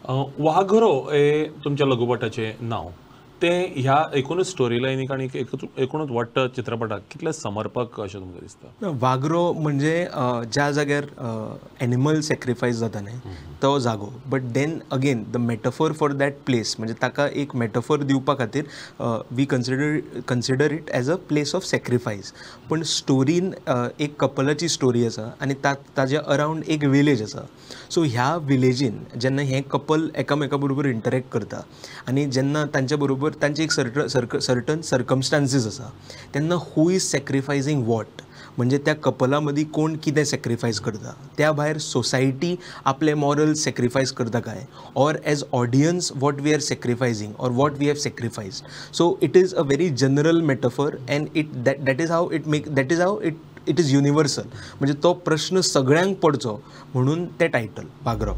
वाघरो हे तुमच्या लघुपटाचें नांव, तें ह्या एकुणूच स्टोरी लायनीक आनी एकुणूच वट्ट चित्रपटाक कितलें समर्पक अशें तुमकां दिसता? वाघरो म्हणजे ज्या जाग्यार एनिमल सॅक्रिफायस जाता न्ही तो जागो, but then again the metaphor for that place, म्हणजे ताका एक मेटाफोर दिवपा खातीर we consider it as a place of sacrifice. पण स्टोरीन एक कपलाची स्टोरी आसा आनी ताजे अरावंड एक विलेज आसा. सो ह्या विलेजीन जेन्ना हें कपल एकामेका बरोबर इंटरेक्ट करता आनी जेन्ना तांच्या बरोबर तांचे एक सर्टन सर्कमस्टांसीस आसा तेन्ना who is सॅक्रिफायजींग what, म्हणजे त्या कपला मदीं कोण कितें सॅक्रिफायस करता, त्या भायर सोसायटी आपले मॉरल सॅक्रिफायस करता काय, or as audience what we are sacrificing or what we have sacrificed. So it is a very general metaphor and it that is how it make that is how it is universal. म्हणजे तो प्रश्न सगळ्यांक पडचो म्हणून तें title वाघरो.